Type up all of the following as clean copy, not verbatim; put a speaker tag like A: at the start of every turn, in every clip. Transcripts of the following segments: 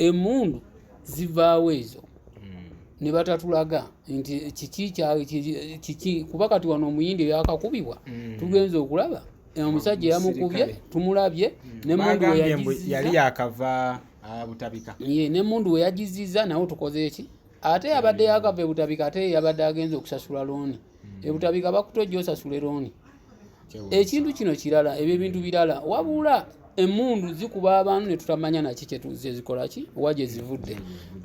A: Emmundu zivaawo ezo ne batatulaga nti kiki kiki, kuba kati wano omuyindi eyakakubibwa tugenza okulaba omusajja eyamukubye tumulabye nemundu
B: yali yakava Butabika.
A: Ye nemundu we yagiziza nawe tukoze eki? Ate yabadde yakava ebutabika, ate yabadde agenza okusasula looni ebutabika. Bakutojja osasule looni. Ekintu kino kirala, ebyo ebintu birala. Wabula emundu zikuba abantu ne tutamanya naki kyezikola ki, wa gye zivudde.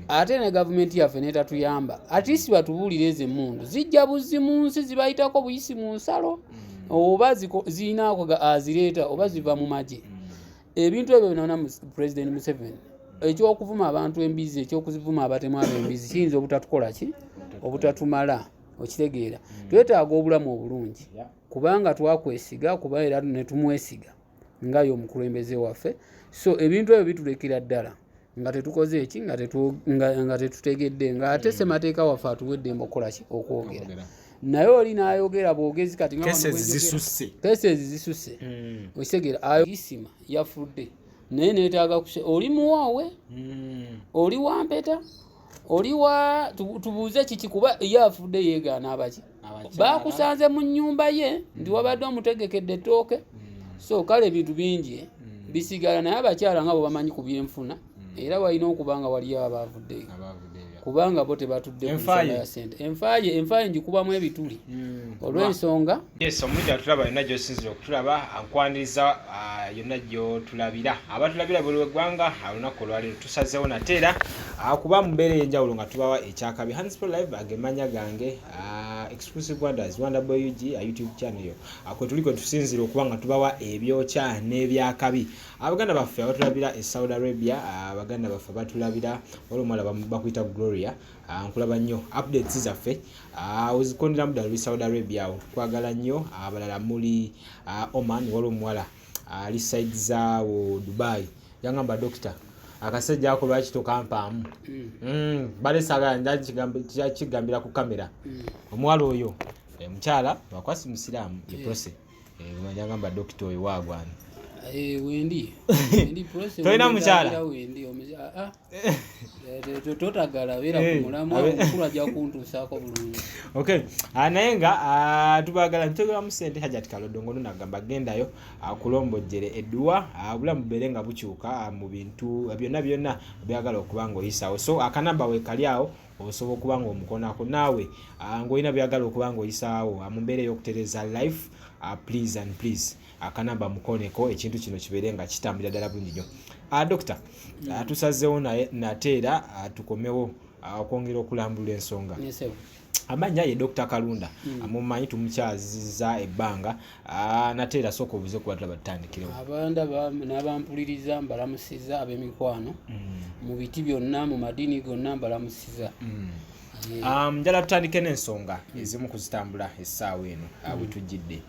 A: Ate ne gavumenti yaffe netatuyamba. At least batubuulire, ezo emundu zijja buzzi mu nsi, zibayitako buyisi mu nsalo, oba ziyinaako azireeta, oba ziva mu magye? Ebintu ebyo byonna, President Museveni, ekyokuvuma abantu embizi, ekyokuzivuma abatemu ab'embizi kiyinza obutatukola ki, obutatumala. Okitegeera? Twetaaga obulamu obulungi, kubanga twakwesiga, kuba era netumwesiga nga ye omukulembeze waffe. So ebintu ebyo bitulekera ddala nga tetukoze eki, nga tetutegedde, ng'ate ssemateeka waffe atuwa eddembe okukola ki? Okwogera. Naye oli n'ayogera bwogezi. Kati
B: cases
A: zisusse. Okitegeera? Ayo isima yafudde, naye neetaaga oli muwoowe, oli wampeta, oli wa tubuuze kiki, kuba ye afudde yeegaana abaki bakusanze mu nnyumba ye nti wabadde omutegekedde ettooke. So kale ebintu bingi bisigala, naye abakyala nga bwe bamanyi ku byenfuna, era walina okuba nga waliyo abavuddeyo, kubanga bo tebatudde ku nsonga ya sente. Enfaaye, enfaaye ngikubamu ebituli olw'ensonga.
B: Yes, omulungi atulaba yonna gy'osinzira okutulaba, nkwaniriza yonna gy'otulabira. Abatulabira buli weggwanga, olunaku olwaleero tusazeewo nate era kuba mu mbeera ey'enjawulo nga tubawa ekyakabi. Hanspro Live agemanya gange, Exclusive Wonders, Wonder Boy UG, YouTube channel yo kwe tuli, kwe tusinzira okuba nga tubawa ebyokya n'ebyakabi. Abaganda baffe abatulabira e Saudi Arabia, abaganda baffe abatulabira, waliwo omuwala bakuyita Gloria, nkulaba nnyo, updates zaffe ozikonderamu ddala oli Saudi Arabia awo, twagala nnyo. Abalala muli Oman, waliwo omuwala ali side zaawo Dubai, yangamba, "Dokita, akasajja ako lwaki tokampaamu?" Bale saagala kigambira ku kamera. Omuwala oyo mukyala wakwasi musiraamu ye prose. Yangamba, "Dokita, oyo waagwana."
A: Wendi.
B: Tolina mukyala?
A: Wendi. Totagala beera ku mulamwa, omukulu ajja kuntuusaako bulungi.
B: Okay, naye nga tubagala ntegeramu sente. Hajat Kalodongo nagamba gendayo akulombojjere edduwa, obulamu bubeere nga bukyuka mu bintu byonna byonna byagala okuba nga oyisawo. So akanamba weekali awo, osobola okuba nga omukonako naawe ng'olina byagala okuba nga oyisaawo mu mbeera ey'okutereeza life. Please and please, akanamba mukoneko, ekintu kino kibeere nga kitambulira ddala bulungi nnyo. Dokita, tusazeewo naye nate era tukomewo okwongera okulambulula ensonga. Amannya ye Dr Kalunda, mumanyi, tumukyaziza ebbanga. Nate era sooka obuze kuba tulaba tutandikirewo.
A: Abanda n'abampuliriza mbalamusiza, ab'emikwano mu biti byonna, mu madiini gonna, mbalamusiza.
B: Njala tutandike n'ensonga ezimu kuzitambula essaawa eno bwe tujjidde.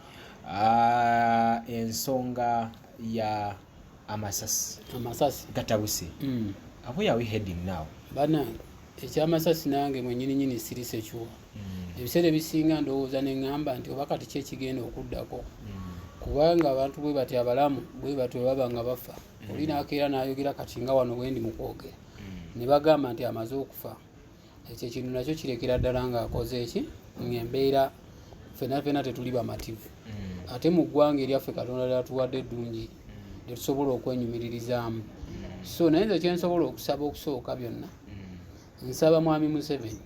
B: Ensonga ya amasasi.
A: Amasasi.
B: Gatabuse. Where are we heading now?
A: Bannange, ekyamasasi nange mwenyininyini siri secure. Ebiseera ebisinga ndowooza neŋŋamba nti oba kati ki ekigenda okuddako, kubanga abantu bwe bati abalamu bwe bati bwe baba nga bafa, oli n'akeera n'ayogera. Kati nga wano wendi mu kwogera ne bagamba nti amaze okufa. Ekyo ekintu nakyo kirekera ddala ng'akoze eki, ng'embeera fena fena tetuli bamativu. Ate mu ggwanga eryaffe Katonda lyatuwadde eddungi lyetusobola okwenyumiririzaamu. So naye nze kyensobola okusaba, okusooka byonna nsaba Mwami Museveni,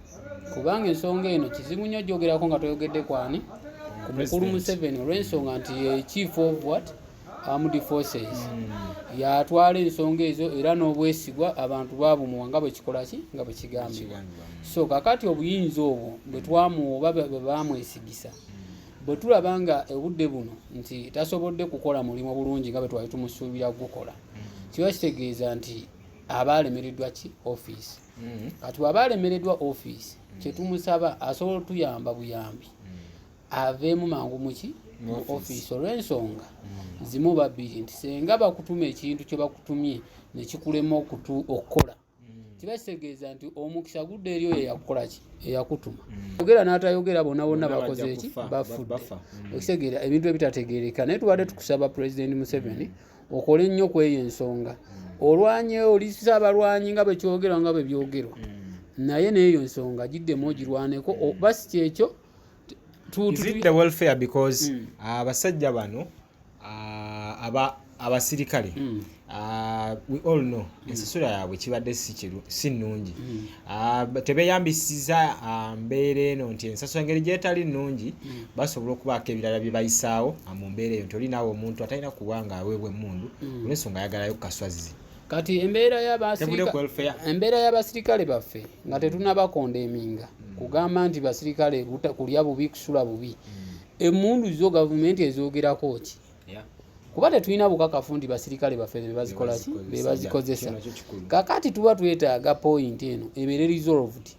A: kubanga ensonga eno kizibu nnyo gyogerako nga toyogedde kwani, ku mukulu Museveni, olw'ensonga nti ye chief of what, armed forces, yatwala ensonga ezo era n'obwesigwa abantu babumuwa nga bwekikola ki, nga bwe kigambibwa. So kakati obuyinza obwo bwe twamuwa oba bwe bamwesigisa, bwe tulaba nga obudde buno nti tasobodde kukola mulimu bulungi nga bwe twali tumusuubira gukola, kiba kitegeeza nti aba alemereddwa ki, ofiisi. Kati bw'aba alemereddwa ofiisi, kyetumusaba asobola otuyamba buyambi aveemu mangu muki, mu ofiisi, olw'ensonga zimu babiri nti senga bakutuma ekintu kye bakutumye ne kikulema okukola, kiba kitegeeza nti omukisa gudda eri oyo eyakukola ki, eyakutuma. Yogera n'atayogera, bonna bonna bakoze eki, bafudde. Okitegeera? Ebintu ebitategeereka. Naye tubadde tukusaba, President Museveni, okole nnyo ku eyo ensonga. Olwanye olisa abalwanyi nga bwe kyogerwa nga bwe byogerwa. Naye n'eyo nsonga giddemu ogirwaneko, oba si kyekyo
B: Is it the welfare? Because abasajja bano abasirikale, we all know ensasula yaabwe kibadde si nnungi. Tebeyambisiza mbeera eno nti ensasula engeri gyetali nnungi, basobola okubaako ebirala bye bayisaawo mu mbeera eyo, nti oli naawe omuntu atalina kuba nga aweebwa emmundu olw'ensonga ayagalayo kaswazzi.
A: Kati embeera y'abasirikale baffe nga tetunabakondeminga kugamba nti basirikale kulya bubi, kusula bubi, emmundu zo gavumenti ezoogerako ki? Kuba tetulina bukakafu nti basirikale baffe bebazikola ki, bebazikozesa. Kakati tuba twetaaga point eno ebeere resolved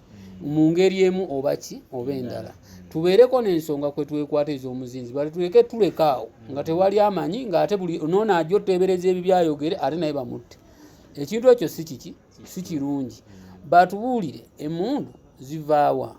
A: mu ngeri emu oba ki oba endala, tubeereko n'ensonga kwe twekwata ez'omuzinzi, bale tuleke tulekaawo nga tewali amanyi, ng'ate buli noono ajja oteebereza ebyo byayogere ate naye bamutte. Ekintu ekyo si kiki, si kirungi. Batubuulire emmundu zivaawa,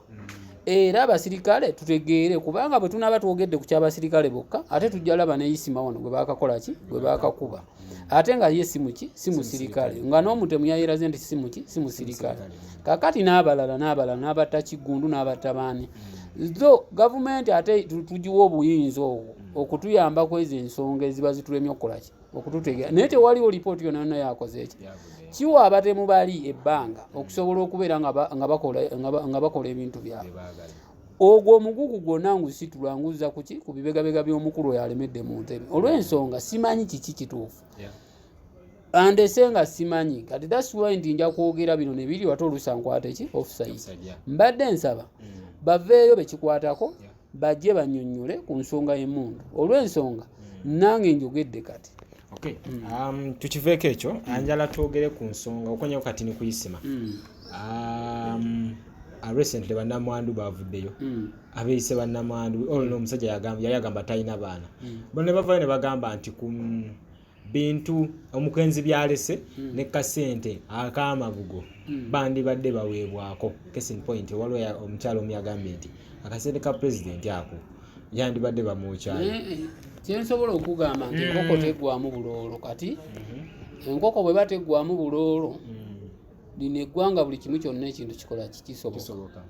A: era abasirikale tutegeere, kubanga bwe tunaaba twogedde ku kyabasirikale bokka, ate tujja laba ne Isima wano gwe baakakola ki, gwe baakakuba, ate nga ye si muki, si musirikale, nga n'omutemu yayeraze nti si muki, si musirikale. Kakati n'abalala n'abalala n'abatta Kiggundu n'abatta baani, zo gavumenti ate tugiwa obuyinza obwo okutuyamba ku ezo ensonga eziba zitulemye okukola ki, okututegeera, naye tewaliwo lipooti yonna yonna yakoze eki kiwa abatemu bali ebbanga okusobola okubeera nga bakola ebintu byabwe. Ogwo omugugu gwonna ngusitula nguzza kuki, ku bibegabega by'omukulu oyo alemedde mu ntebe, olw'ensonga simanyi kiki kituufu, andese nga simanyi. Kati that's why nti nja kwogera bino ne biri wate oluusi ankwate ki, offside. Mbadde nsaba baveeyo bekikwatako, bajje bannyonnyole ku nsonga y'emmundu, olw'ensonga nange njogedde kati.
B: Okay. Tukiveeko ekyo, anjala twogere ku nsonga okonyako kati ni kuyisima. Recently bannamwandu bavuddeyo, abeeyise bannamwandu. All know omusajja yali agamba talina baana. Bano ne bavayo ne bagamba nti ku bintu omukenzi byalese ne kasente ak'amabugo bandibadde baweebwako. Case in point, waliwo omukyala omu yagambye nti akasente ka pulezidenti ako yandibadde bamwokyayo.
A: Kyensobola okugamba nti enkoko teggwamu buloolo. Kati enkoko bwe bateggwamu buloolo, lino eggwanga buli kimu kyonna ekintu kikola kisoboka.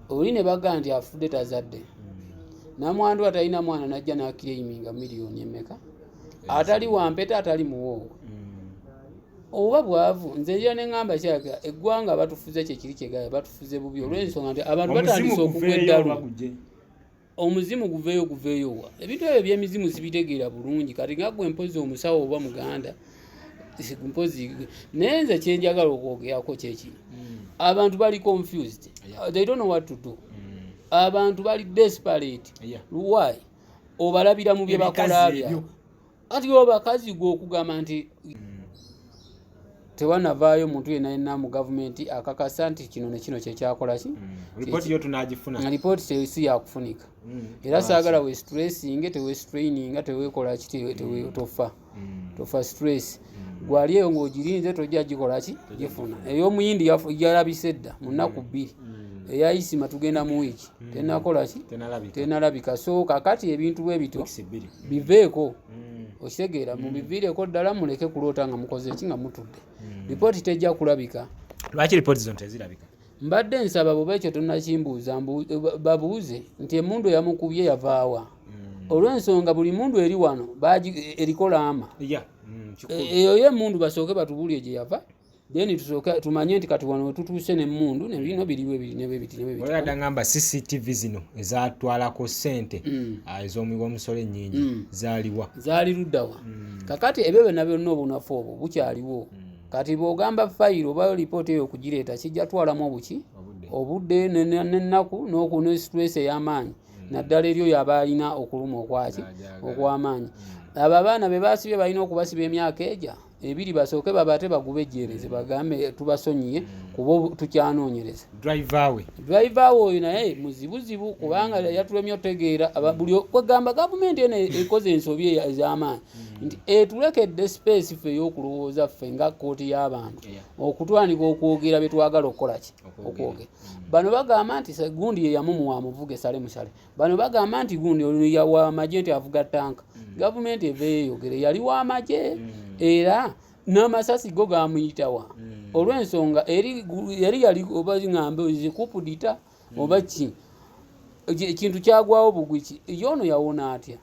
A: Oli ne bagaa nti afudde tazadde, namwandu atalina mwana najja n'aclaiminga miliyoni emeka, atali wampeta, atali muwoowo, oba bwavu. Nze njira ne ŋŋamba kyaka eggwanga batufuze kyekiri kyegaya, batufuze bubi, olw'ensonga nti abantu batandise okugwa eddalu. Omuzimu guveeyo, guveeyo wa? Ebintu ebyo ebyemizimu sibitegeera bulungi. Kati nga gwe mpozi omusawo oba muganda mpozi, naye nze kyenjagala okwogerako kyekino: abantu bali confused, they don't know what to do. Abantu bali desperate. Why? Obalabira mu bye bakola byabwe. Kati obakazi gwe okugamba nti tewanavaayo muntu yenna yenna mu gavumenti akakasa nti kino ne kino kyekyakola ki.
B: Ripooti yo tunagifuna?
A: Ripooti si yakufunika, era saagala we stressinge, tewestraininga, tewekola ki, tofa, tofa stress. Gwali eyo ng'ogirinze tojja gikola ki, gifuna. Ey'omuyindi yalabise dda mu nnaku 2, eyayisima tugenda mu wiiki tenakola ki, tenalabika. So kakati ebintu bwe bityo biveeko, okitegeera, mubiviireko ddala, muleke kuloota nga mukoze ki, nga mutudde. Ripooti tejja kulabika.
B: Lwaki ripooti zino tezirabika?
A: Mbadde nsaba bweba ekyo tonakimbuuza, babuuze nti emundu eyamukubye yavaawa, olw'ensonga buli mundu eri wano eriko laama. Eyo ye emundu basooke batubuulire gye yava, then tusooke tumanye nti kati wano wetutuuse n'emmundu nebino biriwo ebiri nebwebiti nebwebiti.
B: Ngamba CCTV zino ezatwalako ssente ez'omuwi w'omusolo ennyingi zaaliwa?
A: Zaali luddawa? Kakati ebyo byonna byonna obunafu obwo bukyaliwo. Kati bw'ogamba fayiro oba lipooti eyo okugireeta kijja twalamu obuki, obudde n'ennaku ne stress ey'amaanyi, naddala eri oyo aba alina okuluma okwaki okw'amaanyi. Abo abaana be basibye balina okubasiba emyaka egya 2, basooke babate bagubejjeereze, bagambe tubasonyiye kuba tukyanoonyereza.
B: Driver we?
A: Driver we oyo naye muzibuzibu, kubanga yatulemye otegeera buli kwegamba gavumenti eno ekoze ensobi ez'amaanyi nti etulekedde space ffe ey'okulowooza ffe nga kkooti y'abantu okutwandika okwogera bye twagala okukola ki, okwogera. Bano bagamba nti gundi ye yamumuwa amuvuge sale musale, bano bagamba nti gundi wamagye nti avuga tanka. Gavumenti eveeyo eyogere yali wamagye era. N'amasasi go gamuyitawa olw'ensonga eri yali yali oba ŋŋambe zi coup d'état oba ki, ekintu kyagwawo bugwi ki. Yono yawona atya?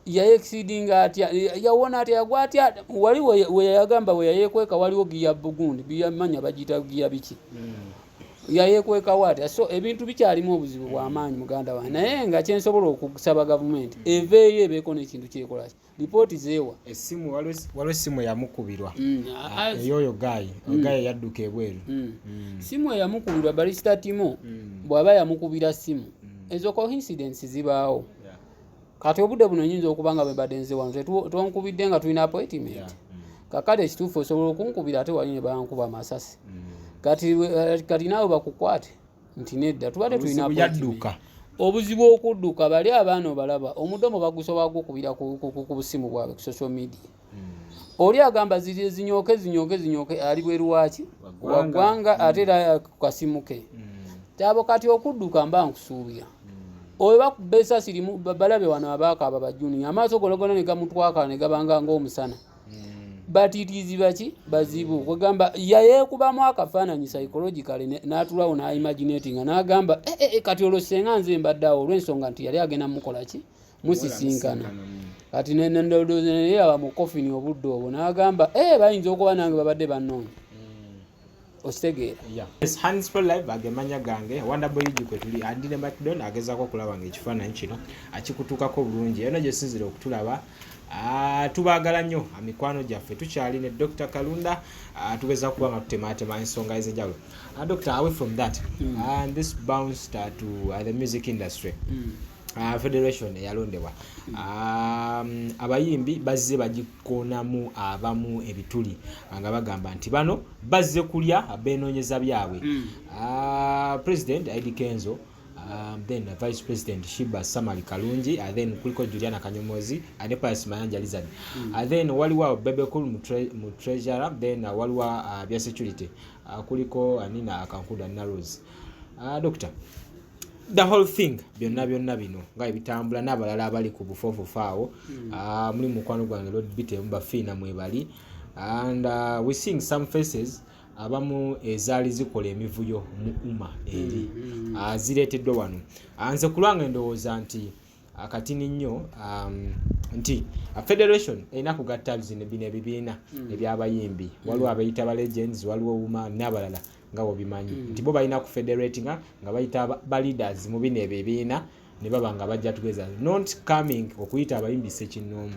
A: Yaexceedinga atya? Yawona atya? Yagwa atya? Wali weyagamba weyayekweka waliwo giya bugundi biyamanya bagiyita giya biki, yayekwekawo atya? So ebintu bikyalimu obuzibu bw'amaanyi, muganda wange, naye nga kyensobola okusaba gavumenti eveeyo ebeeko n'ekintu kyekolaki, lipooti zeewa.
B: Essimu, waliwo essimu eyamukubirwa eyoyo guy, guy eyadduka ebweru.
A: Simu eyamukubirwa Barista Timo, bw'aba yamukubira simu, ezo coincidence zibaawo. Kati obudde buno nyinza okuba nga bwembadde nze wano tonkubidde nga tulina appointment. Kakati ekituufu osobola okunkubira ate wali ne bankuba amasasi. Kati naawe bakukwate nti nedda, tubadde tulina
B: Obuzibu
A: appointment.
B: Yadduka.
A: Obuzibu okudduka, bali abaana obalaba omudomo bagusobola gukubira ku busimu bwabwe ku social media. Oli agamba zinyooke, zinyooke, zinyooke, ali bweru waki
B: Waggwanga.
A: Waggwanga, ate era ku kasimu ke abo. Kati okudduka mba nkusuubira oyo bakuba esasi limu, balabe wano abaakaaba bajuniya amaaso gologona ne gamutwakala ne gabanga ng'omusana. Batiitiizi baki bazibu kwegamba yayeekubamu akafaananyi psychologically n'atulawo n'imaginatinga n'agamba, "Eh, eh, eh, kati olwo senga nze mbadde awo," olw'ensonga nti yali agenda mukola ki, musisinkana. Kati naye aba mu coffin obudde obwo n'agamba, "Eh, bayinza okuba nange babadde bannoonya." Okitegeera?
B: Yeah. Yes, Hands for Live agemanya gange, Wonderboy Ug kwe tuli. Andine Macdon agezaako okulaba nga ekifaananyi kino akikutuukako bulungi yonna gyesinzira okutulaba. Tubaagala nnyo mikwano gyaffe. Tukyali ne Dr. Kalunda, tugeza kuba nga tutemaatema ensonga ez'enjawulo. Dr., away from that, and this bounced to the music industry. Federation eyalondebwa, abayimbi bazze bagikoonamu abamu ebituli nga bagamba nti bano bazze kulya, benoonyeza byabwe. President Eddy Kenzo, then vice president Sheebah Samali Kalungi, then kuliko Juliana Kanyomozi ne Pius Mayanja Lizard, then waliwo awo Bebe Cool mu treasurer, then waliwo bya security, kuliko Nina Kankuda, Nina Rose. Doctor, the whole thing, byonna byonna bino nga ebitambula n'abalala abali ku bufoofofo awo, muli mukwano gwange Lord Bitemu, bafiina mwebali, and we seeing some faces abamu ezaali zikola emivuyo mu UMA eri zireeteddwa wano. Nze ku lwange ndowooza nti akatini nnyo nti federation erina kugatta zino bino ebibiina ebyabayimbi. Waliwo abayita ba legends, waliwo UMA n'abalala nga bwebimanyi nti bo balina ku federatinga nga bayita ba leaders mu bino ebibiina ne baba nga bajja together, not coming okuyita abayimbi sekinnoomu.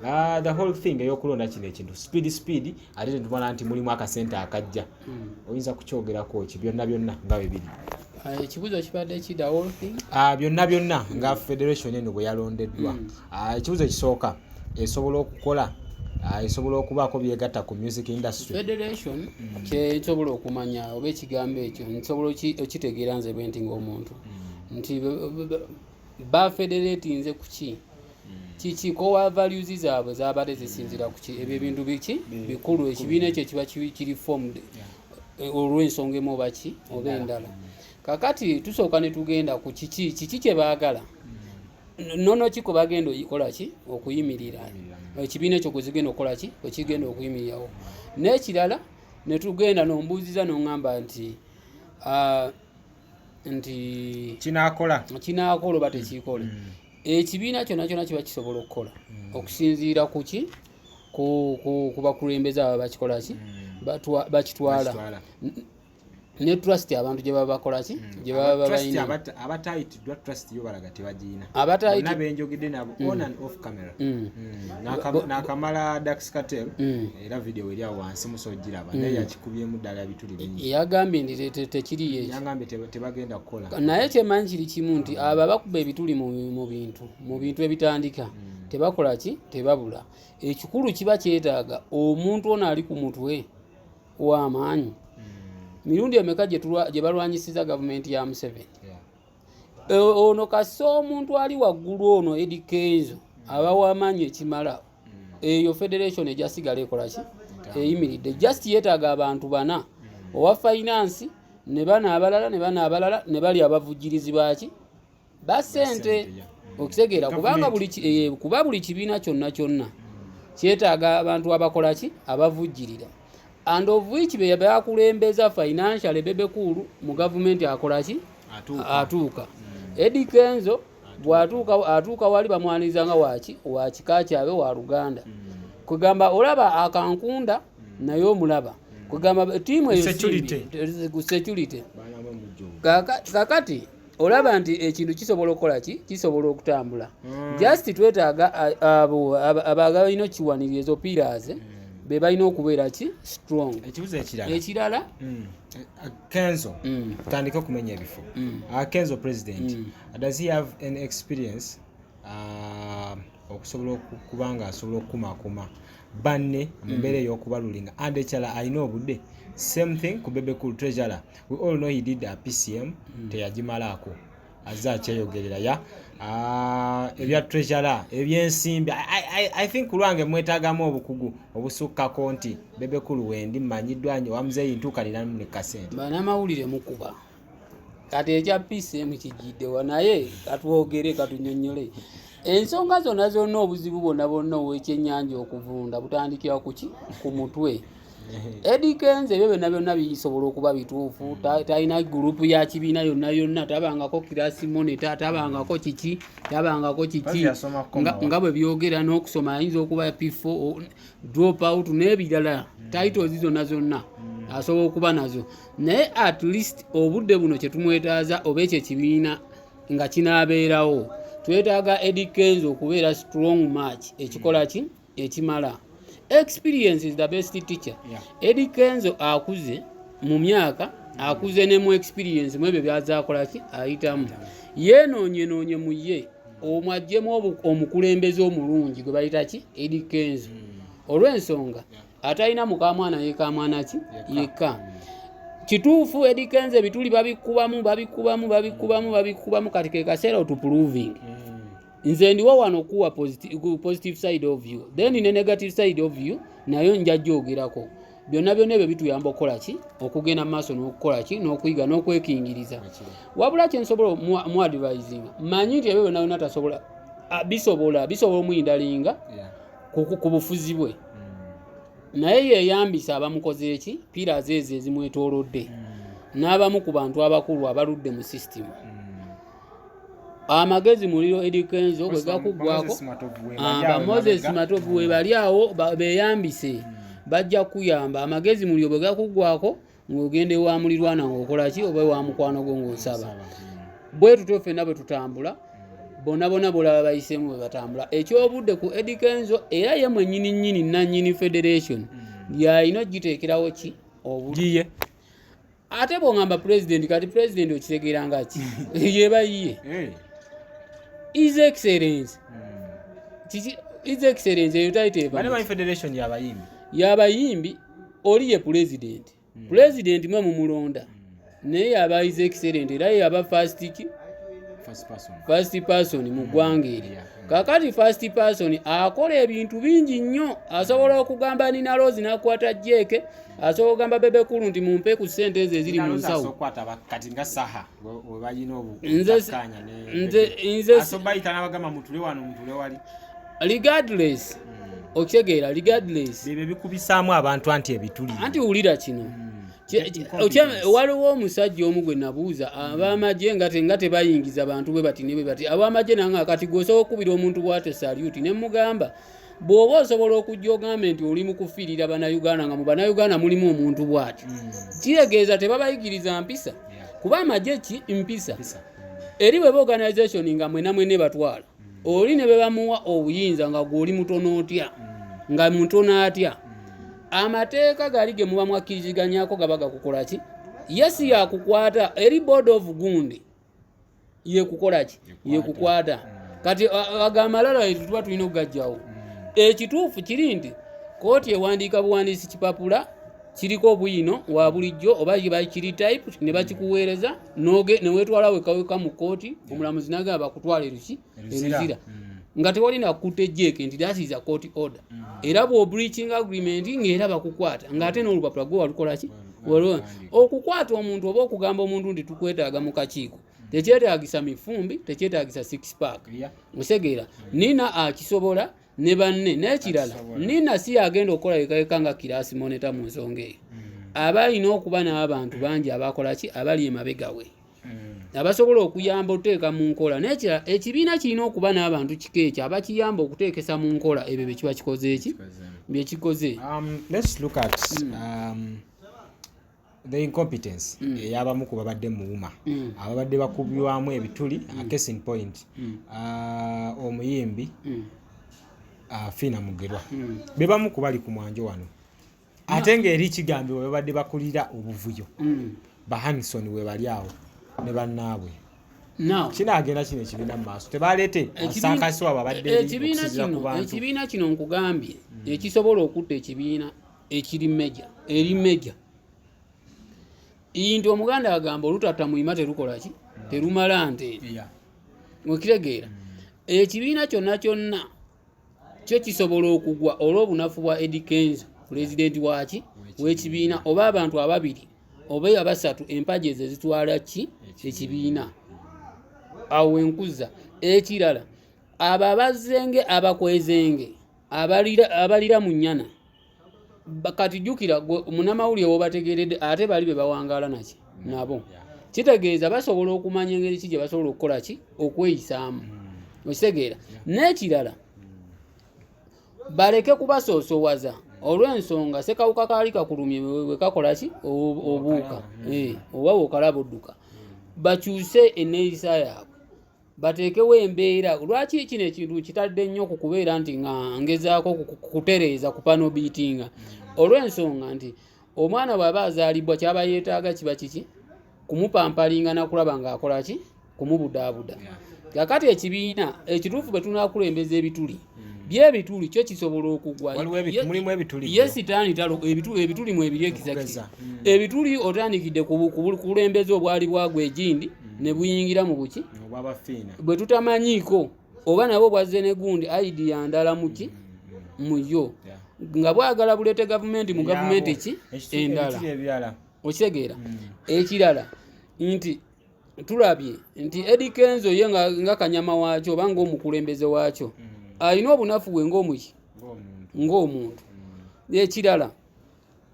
B: The whole thing ey'okulonda kino ekintu speed speed, ate tetubona nti mulimu akasente akajja. Oyinza kukyogerako ki byonna byonna nga bwe biri?
A: Ekibuuzo kibadde ki, the whole thing?
B: Byonna byonna nga federation eno bwe yalondeddwa. Ekibuuzo ekisooka, esobola okukola, esobola okubaako byegatta ku music industry?
A: Federation kyensobola okumanya oba ekigambo ekyo nsobola okitegeera nze bwe nti ng'omuntu nti bafederatinze ku ki, kiki, core values zaabwe zabadde zisinzira ku ki? Ebyo ebintu biki bikulu. Ekibiina ekyo kiba kiri formed olw'ensonga emu oba ki oba endala. Kakati tusooka ne tugenda ku kiki, kiki kye baagala, nono ki kwe bagenda okukola ki, okuyimirira ekibiina ekyo kwe zigenda okukola ki, kwe kigenda okuyimirirawo. N'ekirala ne tugenda nombuuziza n'oŋŋamba nti nti
B: Kinaakola?
A: Kinaakola oba tekikole? Ekibiina kyonna kyonna kiba kisobola okukola okusinziira ku ki, ku bakulembeze aba bakikola ki, bakitwala
B: Bakitwala.
A: Ne trust abantu gye baba bakola ki, gye baba
B: Trust
A: balina.
B: Abatayitiddwa trust yo balaga tebagiina.
A: Bonna
B: benjogedde nabo on and off camera. Nakamala Dax Cartel, era video eri awo wansi musogiraba, naye yakikubyemu ddala bituli bingi.
A: Yagambye nti tekiriyo ekyo.
B: Yagambye tebagenda kukola.
A: Naye kyemanyi kiri kimu nti abo abakuba ebituli mu bintu ebitandika tebakola ki, tebabula. Ekikulu kiba kyetaaga omuntu ono ali ku mutwe w'amaanyi. Mirundi emeka gye balwanyisiza gavumenti ya Museveni? Ono kasa omuntu ali waggulu ono Eddy Kenzo aba w'amaanyi ekimala, eyo federation ejasigala ekola ki, eyimiridde. Just yeetaaga abantu bana, owa finance ne bana abalala ne bana abalala ne bali abavujjirizi baki ba ssente. Okitegeera? Kubanga
B: Government.
A: Kuba buli kibiina kyonna kyonna Kyetaaga abantu abakola ki, abavujjirira, and of which be bakulembeza financial. Bebe Cool mu gavumenti akola ki? Atuuka. Eddy Kenzo bw'atuuka, atuuka wali bamwaniriza nga waki, wa kika kyabwe, wa luganda. Kwegamba olaba akankunda naye omulaba, kwegamba tiimu eyo
B: Security.
A: Simbi, security. Kakati olaba nti ekintu kisobola okukola ki, kisobola okutambula. Just twetaaga abo abalina okiwanirira, ezo pillars be balina okubeera ki, strong.
B: Ekibuzo ekirala.
A: Ekirala.
B: Kenzo, tutandike okumenya ebifo. Kenzo president, does he have an experience okusobola okuba nga asobola okukumakuma banne mu mbeera ey'okubalulinga? And ekirala, alina obudde? Same thing ku Bebe Cool, treasurer. We all know he did a PCM, teyagimalaako, azze akyeyogerera ya ebya treasurer, ebyensimbi. I think ku lwange mwetaagamu obukugu obusukkako nti Bebe Cool wendi mmanyiddwa nyo wamuzeeyi ntuukaniramu ne kasente.
A: Banamawulire mukuba kati ekya PCM kijiddewa, naye katwogere, katunyonyole ensonga zonna zonna. Obuzibu bwonna bwonna owekyennyanja okuvunda butandikira kuki? Ku mutwe. Eddy Kenzo ebyo byonna byonna bisobola okuba bituufu. Talina gurupu ya kibiina yonna yonna, tabangako class monitor, tabangako kiki, tabangako kiki.
B: Mpozzi yasoma kukomawa.
A: Nga bwe byogera n'okusoma ayinza okuba P4 drop out n'ebirala, titles zonna zonna asobola okuba nazo, naye at least obudde buno kyetumwetaaza oba ekyo ekibiina nga kinaabeerawo, twetaaga Eddy Kenzo okubeera strong match ekikola ki, ekimala. Experience is the best teacher. Eddy Kenzo akuze mu myaka, akuze ne mu experience mu ebyo byazakola ki, ayitamu. Yeenoonyenoonye mu ye omwo aggyemu omukulembeze omulungi gwe bayita ki, Eddy Kenzo, olw'ensonga atalina mukamwana yekamwana ki yekka. Kituufu, Eddy Kenzo ebituli babikubamu, babikubamu, babikubamu, babikubamu. Kati ke kaseera otuproving. Nze ndiwo wano okuwa positive side of you, then ne negative side of you nayo nja gyogerako. Byonna byonna ebyo bituyamba okukola ki, okugenda mu maaso n'okukola ki, n'okuyiga n'okwekingiriza. Wabula kyensobola mu advising, manyi nti ebyo byonna byonna tasobola, bisobola omuyindalinga ku bufuzi bwe, naye yeeyambisa abamukoze eki, pillars ezo ezimwetoolodde n'abamu ku bantu abakulu abaludde mu system. Amagezi muliro Eddy Kenzo bwe gakuggwako, ba Moses Matovu we bali awo, beeyambise, bajja kukuyamba. Amagezi muliro bwe gakuggwako, ng'ogenda ewa mulirwana ng'okola ki, oba ewa mukwano gwo ng'osaba. Bwe tutyo ffenna bwe tutambula, bonna bonna bolaba bayiseemu bwe batambula. Ekyobudde ku Eddy Kenzo, era ye mwennyini nnyini nannyini federation, yalina ogiteekerawo ki, obudde.
B: Giye.
A: Ate bw'oŋŋamba president, kati president okitegeera nga ki, yeba yiye. His Excellence. Kiki His Excellence? Eyo title eva
B: Bane
A: mu
B: bayi
A: ki?
B: Federation y'abayimbi.
A: Y'abayimbi. Oli ye president. President mwe mumulonda, naye yaba His Excellence, era ye yaba first ki?
B: First person.
A: First person mu ggwanga eri. Kakati first person akola ebintu bingi nnyo. Asobola okugamba Nina Roz nakwata jeeke, asobola okugamba Bebe Cool nti mumpe ku ssente ezo eziri mu nsawo.
B: Okwata kati nga Saha we balina obutakkaanya ne
A: Nze
B: asobayita n'abagamba mutule wano, mutule wali.
A: Regardless, okitegeera, regardless.
B: Bebyo bikubisaamu abantu anti ebituli.
A: Anti wulira kino.
B: Incompetence.
A: Waliwo omusajja omu gwe nabuuza ab'amagye nga tebayingiza bantu bwe bati ne bwe bati ab'amagye, nange kati gwe osobola okukubira omuntu bw'atyo salute? Ne mugamba, bw'oba osobola okujja ogambe nti oli mu kufiirira Bannayuganda, nga mu Bannayuganda mulimu omuntu bw'atyo, kitegeeza tebabayigiriza mpisa, kuba amagye ki mpisa.
B: Mpisa.
A: Eri bweba organization nga mwena mwene batwala oli ne bwe bamuwa obuyinza, nga gw'oli mutono otya, nga mutono atya, amateeka gali ge muba mwakkiriziganyako gaba gakukola ki? Yesi yakukwata eri board of gundi yekukola ki, yekukwata. Kati ago amalala etu tuba tulina okugajjawo. Ekituufu kiri nti kooti ewandiika buwandiisi, kipapula kiriko obuyino wa bulijjo oba kiri type ne bakikuweereza, neweetwala wekaweka mu kooti, omulamuzi nagamba bakutwala eruki?
B: Eruzira.
A: Eruzira, nga tewali nakutte jeeke nti that is a court order. Era bw'obreaching agreement ng'era bakukwata, ng'ate n'olupapula gwe walukola ki? Okukwata omuntu oba okugamba omuntu nti tukwetaaga mu kakiiko tekyetaagisa mifumbi, tekyetaagisa six pack. Osegeera, Nina akisobola. Ne banne. N'ekirala, Nina si yagenda okukola yekayeka nga class monitor mu nsonga eyo. Aba alina okuba n'abantu bangi abakola ki, abali emabega we, abasobola okuyamba okuteeka mu nkola. N'ekirala, ekibiina kirina okuba n'abantu kika ekyo abakiyamba okuteekesa mu nkola ebyo bye kiba kikoze eki byekikoze.
B: Let's look at the incompetence ey'abamu ku babadde mu UMA, ababadde bakubibwamu ebituli. Case in point, omuyimbi Fiina Mugerwa, be bamu ku bali ku mwanjo wano, ate ng'eri kigambibwa babadde bakulira obuvuyo. Ba Hanson we bali awo ne bannaabwe.
A: Now,
B: kinaagenda kino ekibiina mu maaso tebaleete sankasi waabwe abadde eri
A: ekibiina
B: okusinziira ku
A: kino
B: bantu.
A: Ekibiina kino nkugambye, ekisobola okutta ekibiina ekiri meja eri meja nti Omuganda agamba olutatta muyima terukola ki, terumala nte. Okitegeera? Ekibiina kyonna kyonna kyo kisobola okugwa olw'obunafu bwa Eddy Kenzo, pulezidenti waki w'ekibiina, oba abantu ababiri oba abasatu, empagi ezo ezitwala ki ekibiina. Awo wenkuza. Ekirala, abo abazenge abakwezenge abalira mu nnyana. Kati jjukira gwe munnamawulire wobategeredde, ate bali be bawangaala naki nabo, kitegeeza basobola okumanya engeri ki gye basobola okukola ki okweyisaamu. Okitegeera? N'ekirala, baleke kubasoosowaza olw'ensonga sekawuka kaali kakulumye bwe kakola ki obuuka. Oba bw'okalaba odduka. Bakyuse enneeyisa yaabwe, bateekewo embeera. Lwaki kino ekintu kitadde nnyo ku kubeera nti nga ngezaako kutereeza ku panel beatinga? Olw'ensonga nti omwana bw'aba azaalibwa, kyaba yeetaaga kiba kiki? Kumupampalinga nakulaba ng'akola ki, kumubudaabuda. Kakati ekibiina ekituufu bwe tunaakulembeza ebituli byebituli, kyo kisobola okugwa.
B: Waliwo mulimu ebituli
A: Ye
B: byo.
A: Sitaani talo ebituli mu ebiri exactly.
B: Okugeza.
A: Ebituli otandikidde ku bukulembeze obwali bwagwa egindi ne buyingira mu buki
B: obwabafiina
A: bwe tutamanyiiko, oba nabo bwazze ne gundi idea ndala muki mu yo nga bwagala buleete gavumenti mu gavumenti ki endala.
B: Ebituli ebirala.
A: Okitegeera? Ekirala nti tulabye nti Eddy Kenzo ye nga kanyama waakyo oba ng'omukulembeze waakyo alina obunafu bwe ng'omuki
B: ng'omuntu.
A: Ng'omuntu. Ekirala,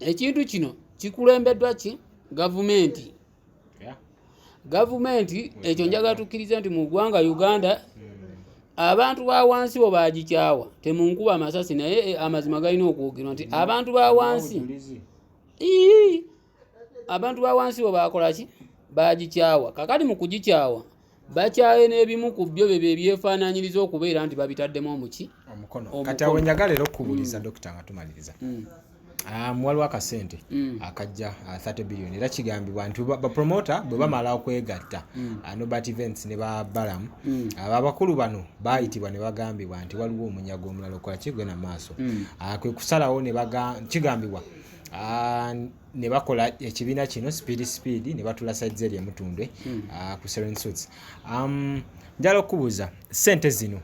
A: ekintu kino kikulembeddwa ki? Gavumenti. Gavumenti ekyo njagala tukkirize nti mu ggwanga Uganda abantu ba wansi bo bagikyawa. Temunkuba amasasi, naye amazima galina okwogerwa nti abantu ba wansi
B: Obujulizi.
A: Ii, abantu ba wansi bo bakola ki? Bagikyawa. Kakati mu kugikyawa bakyaye n'ebimu ku byo bye byefaananyiriza okubeera nti babitaddemu omuki
B: omukono.
A: Omukono.
B: Kati awo njagala era okukubuuliza, dokita, nga tumaliriza. Waliwo akasente akajja, 30 billion, era kigambibwa nti bapromota bwe bamala okwegatta, Nobert Events ne ba Balamu, abo abakulu bano bayitibwa ne bagambibwa nti waliwo omunyago omulala okola kigenda maaso. Kwe kusalawo ne kigambibwa ne bakola ekibiina kino speed speed ne batula sides eri emutundwe ku Seren Suits. Njagala okubuuza, sente zino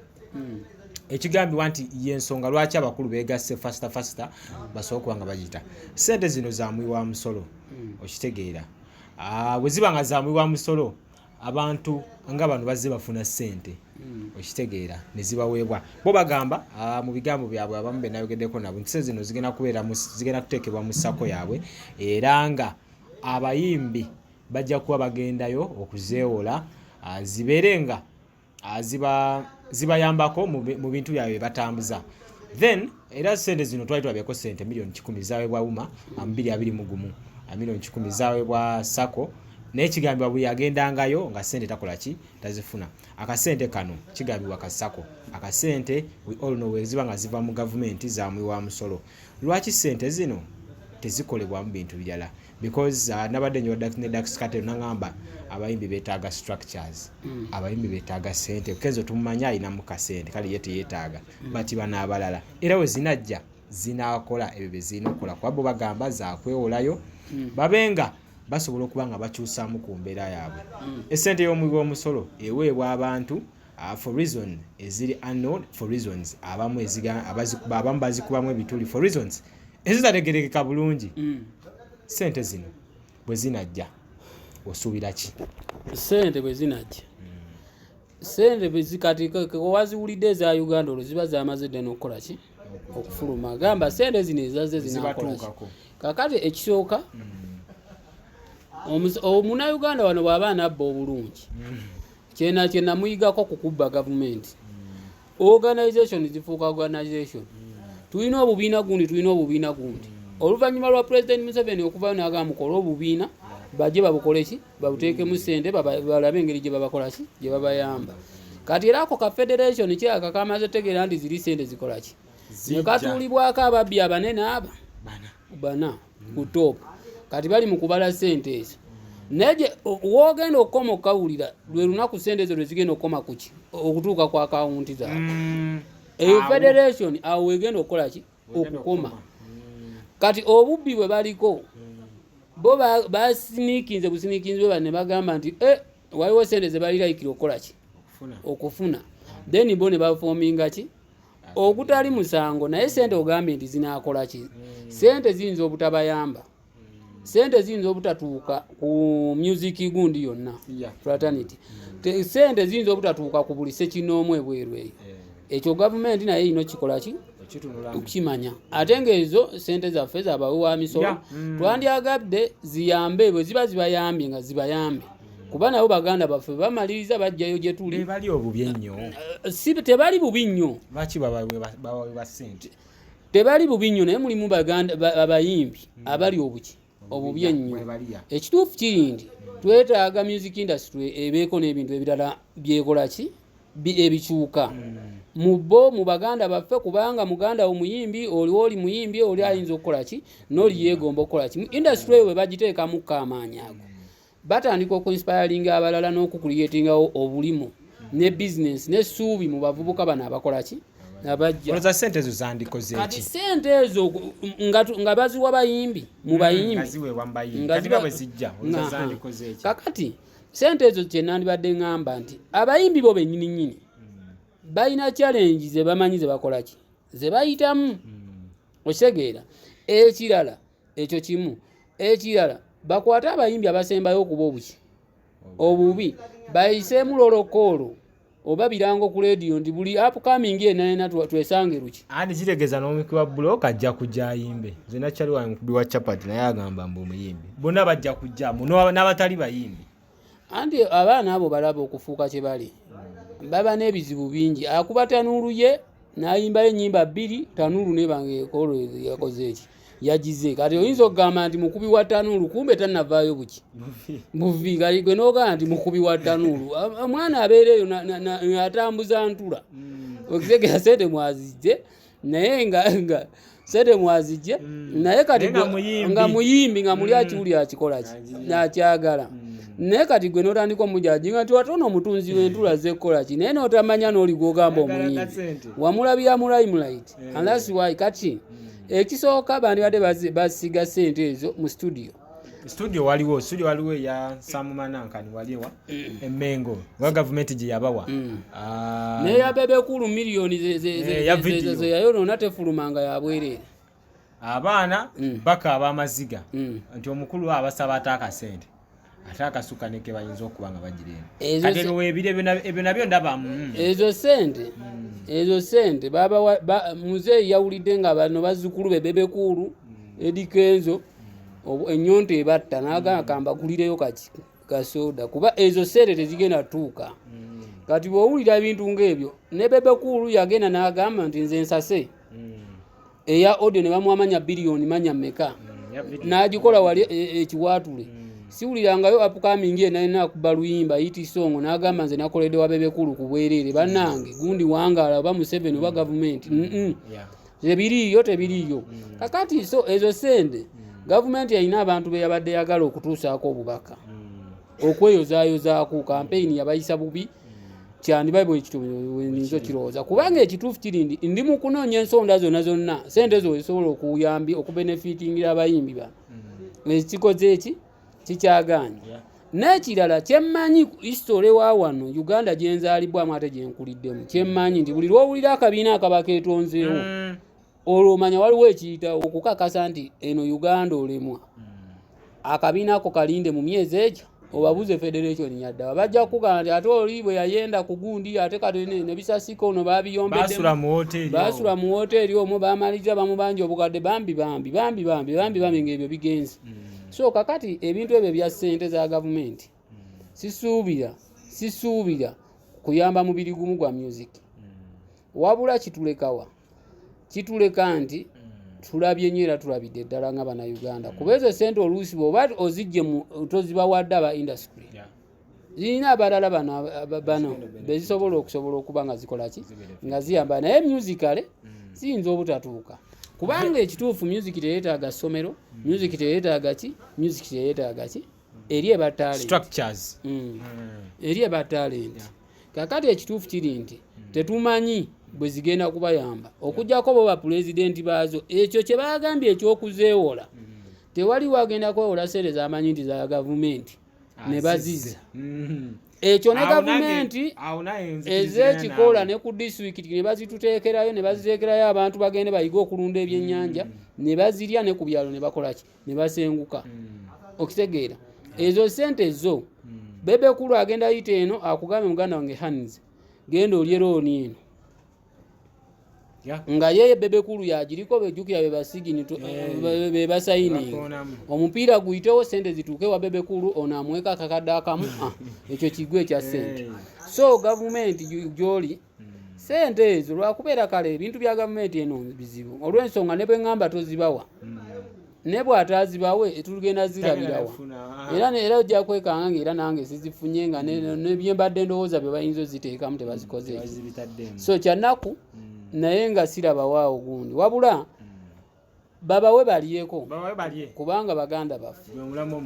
B: ekigambibwa nti yensonga lwaki abakulu begasse faster faster basobole okuba nga bagiyita, sente zino za muwi wa musolo. Okitegeera? Bwe ziba nga za muwi wa musolo, abantu nga bano bazze bafuna sente, okitegeera, ne zibaweebwa. Bo bagamba, mu bigambo byabwe abamu be nayogeddeko nabo, nti sente zino zigenda kubeera zigenda kuteekebwa mu SACCO yaabwe, era nga abayimbi bajja kuba bagendayo okuzeewola, zibeere nga zibayambako mu bintu byabwe bye batambuza. Then era sente zino twali tulabyeko sente miliyoni 100 zaweebwa UMA mu 2021, miliyoni 100 zaweebwa SACCO, naye kigambibwa buli agendangayo nga sente takola ki, tazifuna. Akasente kano kigambibwa ka SACCO. Akasente we all know weziba nga ziva mu gavumenti za muwi wa musolo, lwaki sente zino tezikolebwamu bintu birala? Because nabadde nyowa ne Dax Kartel nangamba abayimbi beetaaga structures, abayimbi beetaaga sente. Kenzo tumumanyi alinamu kasente, kale ye teyeetaaga, but bano abalala era we zinajja zinaakola ebyo bye zirina okukola, kuba bo bagamba zakwewolayo babe nga basobola okuba nga bakyusaamu ku mbeera yaabwe. Esente y'omuwi w'omusolo eweebwa abantu for reason eziri unknown, for reasons abamu abamu bazikubamu ebituli for reasons ezitategerekeka bulungi. Sente zino bwe zinajja osuubira ki?
A: Sente bwe zinajja. Sente bwezikati waziwulidde eza Uganda, olwo ziba zamaze dda n'okukola ki? Okufuluma. Gamba sente zino ezazze zinakola ki?
B: Zibatuukako.
A: Kakati ekisooka, omunnayuganda wano bw'aba anabba obulungi, kyena kyenamuyigako ku kubba gavumenti, organization zifuuka organization. Tulina obubiina gundi, tulina obubiina gundi. Oluvannyuma lwa President Museveni okuvayo n'agamba mukole obubiina, bajje babukole ki, babuteekemu sente, balabe engeri gye babakola ki, gye babayamba. Kati era ako ka federation kiraka kamaze tegeera nti ziri sente zikola ki, ne
B: Zijja.
A: Katuulibwako ababbi abanene aba
B: Bana.
A: bana ku top. Kati bali mu kubala sente ezo, naye woogenda okukoma okukawulira lwe lunaku sente ezo lwe zigenda okukoma kuki, okutuuka ku akawunti zaabwe. Eyo
B: Awo.
A: federation awo wegenda okukola ki?
B: Wegenda
A: Okukoma.
B: okukoma.
A: Kati obubbi bwe baliko bo basiniikinze businiikinze bwe ne bagamba nti eh, waliwo sente ze balirayikira okukola ki?
B: Okufuna.
A: Okufuna. Then bo ne baforminga ki ogutali musango. Naye sente ogambye nti zinaakola ki? Sente ziyinza obutabayamba, sente ziyinza obutatuuka ku music gundi yonna, fraternity. Sente ziyinza obutatuuka ku buli sekinoomu ebweru eyo. Ekyo gavumenti naye erina okikola ki?
B: Okitunulamu.
A: Okukimanya. Ate ng'ezo sente zaffe zabawe wa misolo, twandyagadde ziyambe. Bwe ziba zibayambye, nga zibayambe, kuba nabo baganda baffe bamaliriza bajjayo gye tuli.
B: Bebali obubi ennyo?
A: Si tebali bubi nnyo.
B: Lwaki babawe ba sente?
A: Tebali bubi nnyo, naye mulimu baganda abayimbi abali obuki, obubi ennyo.
B: Bwebaliya.
A: Ekituufu kiri nti twetaaga music industry ebeeko n'ebintu ebirala byekola ki, ebikyuka mu bo, mu baganda baffe, kubanga muganda wo muyimbi, oli oli muyimbi, oli ayinza okukola ki, n'oli yeegomba okukola ki. Industry eyo bwe bagiteekamuko amaanyi ago, batandika okuinspiringa abalala n'okucreatingawo obulimu ne business n'essuubi mu bavubuka bano abakola ki, abajja.
B: Olowooza sente ezo zandikoze
A: Kati
B: ki?
A: sente ezo nga baziwa bayimbi, mu bayimbi.
B: Nga ziweebwa mu bayimbi.
A: Nga
B: Kati
A: ziba-
B: nga bwe zijja, olowooza zandikoze ki?
A: Kakati sente ezo kyenandibadde ŋŋamba nti abayimbi bo bennyini nnyini balina challenge ze bamanyi ze bakola ki, ze bayitamu. Okitegeera? Ekirala, ekyo kimu. Ekirala, bakwate abayimbi abasembayo okuba obuki, obubi, bayiseemu lolokoolo oba birango ku leediyo nti buli upcoming yenna yenna twesange luki.
B: Anti kitegeeza n'omukubi wa buloka ajja kujja ayimbe. Nze nakyali wange mukubi wa chapati, naye agamba mbu omuyimbi bonna bajja kujjamu, n'abatali bayimbi.
A: Anti abaana abo balaba okufuuka kye bali, baba n'ebizibu bingi. Akuba tanuulu ye n'ayimbayo ennyimba bbiri, tanuulu nebanga ekolo yakoze eki, yagize. Kati oyinza okugamba nti mukubi wa tanuulu, kumbe tannavaayo buki, buvi. Kati gwe n'ogamba nti mukubi wa tanuulu, omwana abeera eyo atambuza ntula. Okitegera? Sente mwazijje, naye nga sente mwazijje, naye kati
B: Naye nga muyimbi.
A: Nga muyimbi, nga muli akiwuli akikola ki, akyagala. Naye kati gwe n'otandika omujajinga nti watono omutunzi w'entula zekola ki, naye n'otamanya n'oli gw'ogamba
B: Ayagala
A: omuyimbi
B: kasente.
A: wamulabira mu limelight. And that's why kati ekisooka bandibadde basiga sente ezo mu studio.
B: Studio waliwo, studio waliwo eya Samumanankani, wali ewa Emengo nga gavumenti gye yabawa. Ah,
A: Neya Bebe Cool miliyoni
B: Ya video.
A: Ze yayonoona tefulumanga yabwereere.
B: Abaana bakaaba amaziga nti omukulu abasaba ate akasente, ate akasuka neke bayinza okuba nga bagira eno.
A: Ezo
B: Kati ebyo weebiri, ebyo nabyo ndaba
A: Ezo sente babawa muzeeyi yawulidde nga bano bazzukulu be Bebe Cool, Eddy Kenzo, ennyonta ebatta, n'agamba kambagulireyo kaki, kasoda, kuba ezo sente tezigenda tuuka. Kati bw'owulira ebintu ng'ebyo, ne Bebe Cool yagenda n'agamba nti nze nsase eya audio ne bamuwa manya biliyoni manya mmeka,
B: Ya video.
A: N'agikola wali ekiwaatule. Siwulirangayo upcoming yenna yenna akuba luyimba hit song n'agamba nze nakoledde wa Bebe Cool ku bwereere, bannange gundi wangaala, oba Museveni oba gavumenti. Tebiriiyo, tebiriiyo. Kakati so ezo sente gavumenti erina abantu be yabadde yagala okutuusaako obubaka, okweyozaayozaako. Kampeyini yabayisa bubi, kyandiba bwekityo nyinza okirowooza, kubanga ekituufu kiri ndi ndi mu kunoonya ensonda zonna zonna sente ezo wezisobola okuyambi okubenefitingira abayimbi bano. Ekikoze eki kikyagaanye. N'ekirala kyemmanyi, history wa wano Uganda gyenzaalibwamu ate gyenkuliddemu, kyemmanyi nti buli lwowulira akabiina akaba keetonzeewo, olwo omanya waliwo ekiyitawo okukakasa nti eno Uganda olemwa. Akabiina ako kalinde mu myezi egyo Obabuuze federation yaddawa, bajja kukugamba nti ate oli bwe yayenda ku gundi, ate kati ne bisasika ono babiyombeddemu, basula mu woteeri omwo, bamaliriza bamubanja obukadde, bambi bambi bambi bambi bambi bambi, ng'ebyo bigenze. So kakati ebintu ebyo bya ssente za gavumenti sisuubira kuyamba mubiri gumu gwa music, wabula kitulekawa? Kituleka nti tulabye nnyo era tulabidde ddala nga Bannayuganda, kuba ezo sente oluusi bw'oba ozijje tozibawadde aba industry, zirina abalala bano bezisobola okusobola okuba nga zikola ki, nga ziyamba. Naye musically ziyinza obutatuuka, kubanga ekituufu music teyeetaaga ssomero, music teyeetaaga ki, music teyeetaaga ki, eri eba talent.
B: Structures.
A: Eri eba talent. Kakati ekituufu kiri nti tetumanyi bwe zigenda kubayamba, okugyako bo bapulezidenti baazo. Ekyo kye bagambye ekyokuzeewola, tewali wagenda kwewola sente zamanyi nti za gavumenti ne baziza. Ekyo ne gavumenti ezekikola ne ku disitulikiti ne bazituteekerayo, ne baziteekerayo abantu bagende bayige okulunda ebyennyanja, ne bazirya ne ku byalo ne bakolaki, ne basenguka. Okitegeera? Ezo sente zo Bebe Cool agenda yita eno akugambe, "Muganda wange Hans, genda olye loan eno," nga yeye Bebe Cool yagiriko, bejjukira be basayininga omupiira guyitewo, sente zituuke wa Bebe Cool, ono amuweka akakadde akamu. Ah, ekyo kigwe ekya sente. So gavumenti gyoli sente ezo lwakubeera kale ebintu bya gavumenti eno bizibu, olw'ensonga ne bwe ŋŋamba tozibawa, ne bw'ataazibawe tugenda zirabirawa. Era ojja kwekanga nga era nange sizifunye, nga nebyembadde ndowooza bye bayinza oziteekamu tebazikoze. So kyanaku, naye nga sirabawaawo gundi, wabula babawe balyeko, kubanga baganda baffe.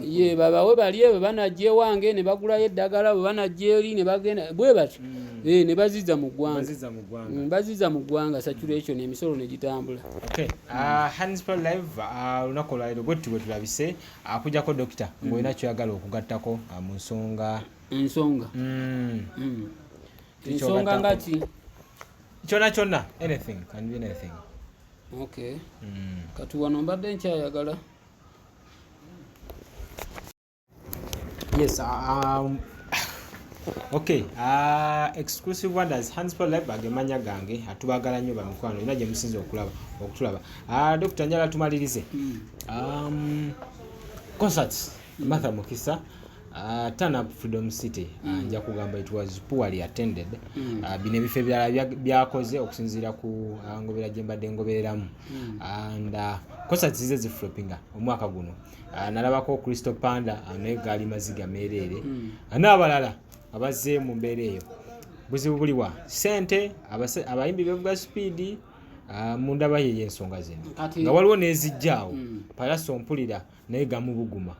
A: Ye babawe balye, bwe banajja ewange ne bagulayo eddagala, bwe banajja eri ne bagenda bwe batyo, ne baziza mu ggwanga, baziza mu ggwanga, saturation, emisolo ne gitambula.
B: Hanspal Live, olunaku olwaleero bwetu bwe tulabise akujjako dokita, ng'olina kyoyagala okugattako mu nsonga.
A: Ensonga? Ensonga nga ki?
B: Kyonna kyonna, anything can be anything.
A: Okay. Kati wano mbadde nkyayagala
B: Yes, okay, Exclusive Wonders, Hanspal Live agemanya gange. Atubagala nnyo bamikwano yonna gye musinza okulaba okutulaba. Dr, njala tumalirize. Concerts, Martha Mukisa, Turn Up Freedom City, nja kugamba it was poorly attended. Bino ebifo ebirala byakoze okusinziira ku ngobera gye mbadde ngobereramu, and concerts zize ziflopinga omwaka guno. Nalabako Crystal Panda, naye gaali maziga meereere, n'abalala abazze mu mbeera eyo. Buzibu buliwa? Sente, abayimbi bevuga speed, mu ndaba ye y'ensonga zino, nga waliwo n'ezijjaawo. Palaso mpulira naye gamubuguma.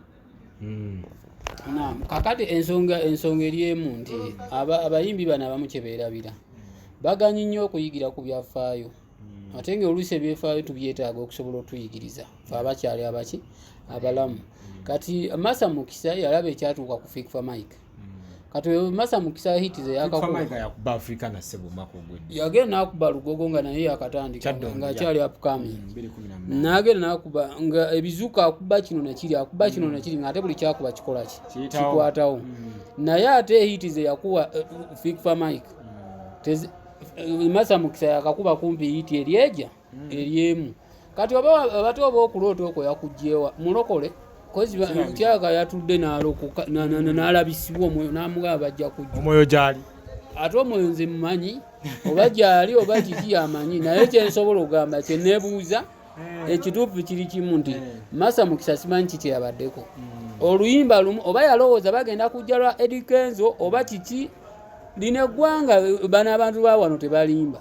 A: Naam, kakati ensonga eri emu nti abayimbi bano abamu kye beerabira, baganyi nnyo okuyigira ku byafaayo, ate nga oluusi ebyefaayo tubyetaaga okusobola otuyigiriza fe abakyali abaki abalamu. Kati Masa Mukisa yalaba ekyatuuka ku Fik Fameica. Kati Masa Mukisa hit ze yakakuba,
B: Fameica yakuba Africa na ssebo omwaka ogwedde.
A: Yagenda n'akuba Lugogo nga naye yakatandika,
B: Kyaddondo,
A: ng'akyali upcoming.
B: 2018.
A: N'agenda n'akuba nga ebizuka, akuba kino nakiri, akuba kino nakiri, ng'ate buli kyakuba kikola ki?
B: Kiyitawo.
A: Kikwatawo. Naye ate hit ze yakuwa Fik Fameica, Masa Mukisa yakakuba kumpi hit eri eja eri emu. Kati oba abate oba okuloota okwo yakugjewa mulokole kozi kyaka yatudde n'alokoka n'alabisibwa omwoyo n'amugamba bajja kujja.
B: Omwoyo gyali.
A: Ate omwoyo nze mumanyi oba gyali oba kiki yamanyi, naye kyensobola okugamba, kyeneebuuza, ekituufu kiri kimu nti Masa Mukisa simanyi ki kyeyabaddeko, oluyimba lumu oba yalowooza bagenda kujja lwa Eddy Kenzo oba kiki. Lino eggwanga, bano abantu ba wano tebalimba,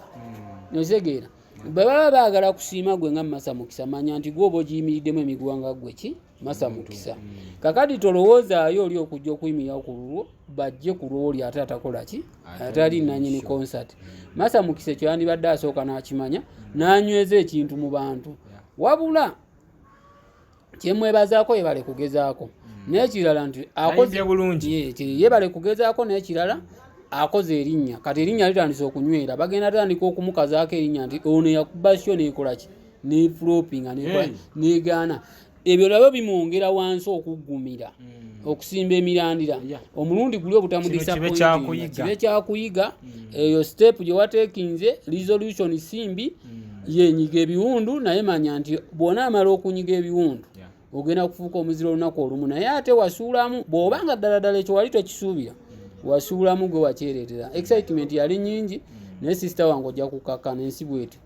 A: okitegeera? Bwe baba baagala kusiima gwe nga Masa Mukisa, manya nti gwe oba ogiyimiriddemu emiguwa nga gwe ki Masa Mukisa. Kakati tolowoozaayo oli okujja okuyimirira ku lulwo, bajje ku lwoli ate atakola ki, atali nanyini concert. Masa Mukisa ekyo yandibadde asooka n'akimanya n'anyweza ekintu mu bantu. Wabula kyemwebazaako, yebale kugezaako. N'ekirala nti akoze
B: Ayimbye bulungi.
A: Yebale kugezaako. N'ekirala akoze erinnya, kati erinnya litandise okunywera, bagenda tandika okumukazaako erinnya nti ono yakuba show nekola ki, neflopinga, nekola
B: Hey.
A: negaana. Ebyo nabyo bimwongera wansi okuggumira, okusimba emirandira. Omulundi guli obutamudisappointinga kibe kyakuyiga. Eyo step gye wateekinze, resolution simbi, yenyiga ebiwundu. Naye manya nti bw'onaamala okunyiga ebiwundu, ogenda kufuuka omuzira olunaku olumu. Naye ate wasuulamu, bw'oba nga ddala ddala ekyo wali tokisuubira, wasuulamu gwe wakyereetera. Excitement yali nyingi, naye sister wange ojja kukakkana, ensi bwetyo.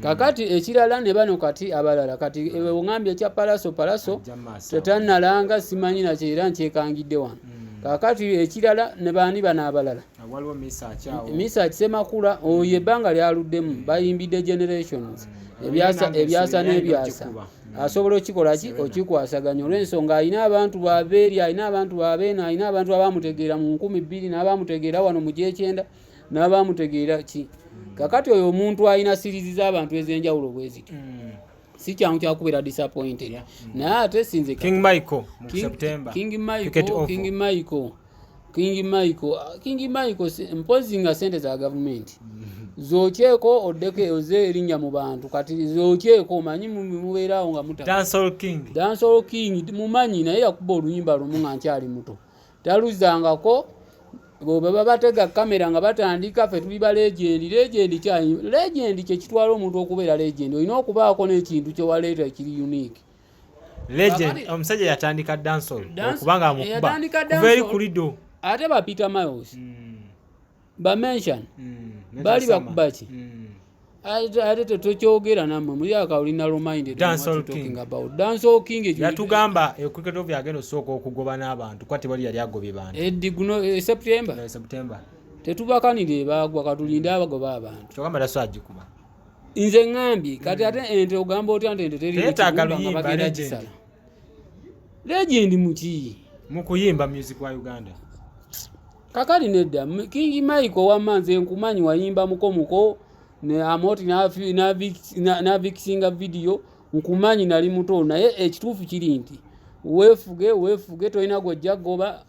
A: Kakati ekirala ne bano kati abalala kati oŋambye ekya Palaso. Palaso tetannalanga, simanyi nakyo era nkyekangidde wano. Kakati ekirala ne baani bano abalala, Misaki Semakula oyo ebbanga lyaluddemu, bayimbidde generations, ebyasa n'ebyasa. Asobola okikola ki, okikwasaganya, olw'ensonga alina abantu babeeri, alina abantu babeeno, alina abantu abamutegeera mu 2000 n'abamutegeera wano mu gyekyenda n'abamutegeera ki. Kakati oyo omuntu alina series z'abantu ez'enjawulo bwe zityo, si kyangu kyakubeera disappointed. Naye ate sinze
B: King Michael mu September.
A: King Michael, King Michael, King Michael, King Michael, mpozi nga sente za gavumenti zokyeko, oddeko oze erinnya mu bantu. Kati zokyeko, omanyi mubeeraawo nga muta
B: Dancehall King.
A: Dancehall King mumanyi, naye yakuba oluyimba lumu nga nkyali muto, taluzangako. Bwe batega kamera nga batandika, ffe tuli ba legend. Legend kyayi, legend kyekitwala omuntu okubeera legend, olina okubaako n'ekintu kyewaleeta ekiri unique.
B: Legend omusajja yatandika dancehall okubanga amukuba
A: yatandika
B: kuva eri
A: dancehall.
B: Ku Lido.
A: Ate ba Peter Miles, ba Mention baali bakuba ki? Ate tetukyogera nammwe muli akawulina reminded.
B: Dancehall King.
A: About Dancehall King ekyo.
B: Yatugamba Cricket Oval yagenda osooka okugoba n'abantu, kuba tewali yali agobye bantu.
A: Eddi guno September.
B: September.
A: Tetubakanire ebaagwa, katulinde abagoba abantu.
B: Kyogamba tasobola gikuba?
A: Nze ŋŋambye kati ate ente ogamba otya nti ente teri mu
B: Teyeetaaga
A: kibumba nga
B: luyimba,
A: bagenda
B: legend.
A: gisala? Legend muki?
B: Mu kuyimba music wa Uganda.
A: Kakali nedda. King Michael, wamma nze nkumanyi, wayimba mukomuko ne Amoti n'avikisinga video, nkumanyi nali muto. Naye ekituufu kiri nti weefuge, weefuge, tolina gwojja kugoba.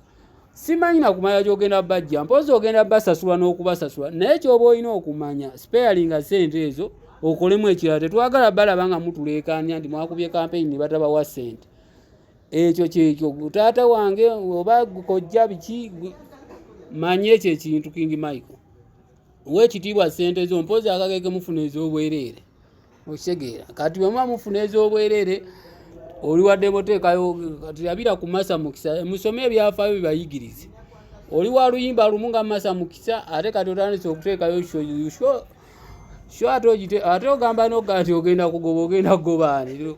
A: Simanyi nakumanya gyogenda bajja, mpozi ogenda basasula n'okubasasula. Naye kyoba olina okumanya, sparinga sente ezo okolemu ekirala. Tetwagala balaba nga mutuleekanya nti mwakubye campaign ne batabawa sente. Ekyo kyekyo taata wange oba kojja biki, manye ekyo ekintu. King Michael, weekitiibwa sente zo, mpozi akageke mufuna ez'obwereere. Okitegeera? Kati bwe muba mufuna ez'obwereere, oli wadde boteekayo. Kati labira ku Masa Mukisa, musome ebyafaayo bibayigirize. Oli wa luyimba lumu nga Masa Mukisa, ate kati otandise okuteekayo show show show, ate ogite, ate ogamba noga nti ogenda kugoba, ogenda kugoba ani?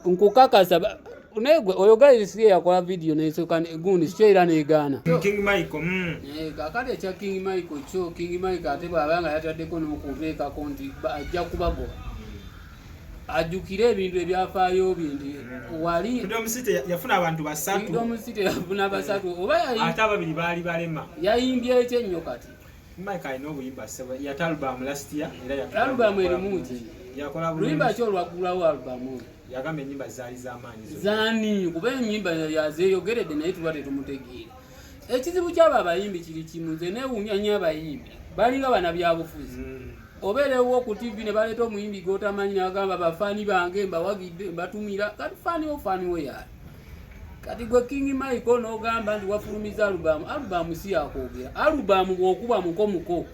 A: Nkukakasa naye gwe oyo guys si ye yakola video nesooka gundi sikyo era negaana.
B: King Michael.
A: Kakati ekya King Michael kyo, King Michael ate bw'aba nga yataddeko n'okuteekako nti ajja kubagoba, ajjukire ebintu ebyafaayo bye nti wali
B: Freedom City yafuna abantu basatu.
A: Freedom City yafuna basatu oba
B: Ate ababiri baali balema.
A: Yayimbye ekyo ennyo kati.
B: Mike alina obuyimba ssebo, yata album last year era
A: Album erimu ki?
B: Yakola
A: Luyimba
B: bulungi.
A: ki olwaggulawo album oyo?
B: Yagamba ennyimba zaali z'amaanyi zonna.
A: Zaani? Kuba enyimba yazeeyogeredde, naye tuba tetumutegeera. Ekizibu kyabo abayimbi kiri kimu, nze neewuunya nnyo, abayimbi balinga banabyabufuzi. Obeerewo ku TV ne baleeta omuyimbi gw'otamanyi n'agamba, "Bafaani bange mbawagidde, mbatumira." Kati faaniwo, faaniwo yaani? Kati gwe King Michael n'ogamba nti wafulumiza album. Album si yakwogera. Album bw'okuba mukomuko,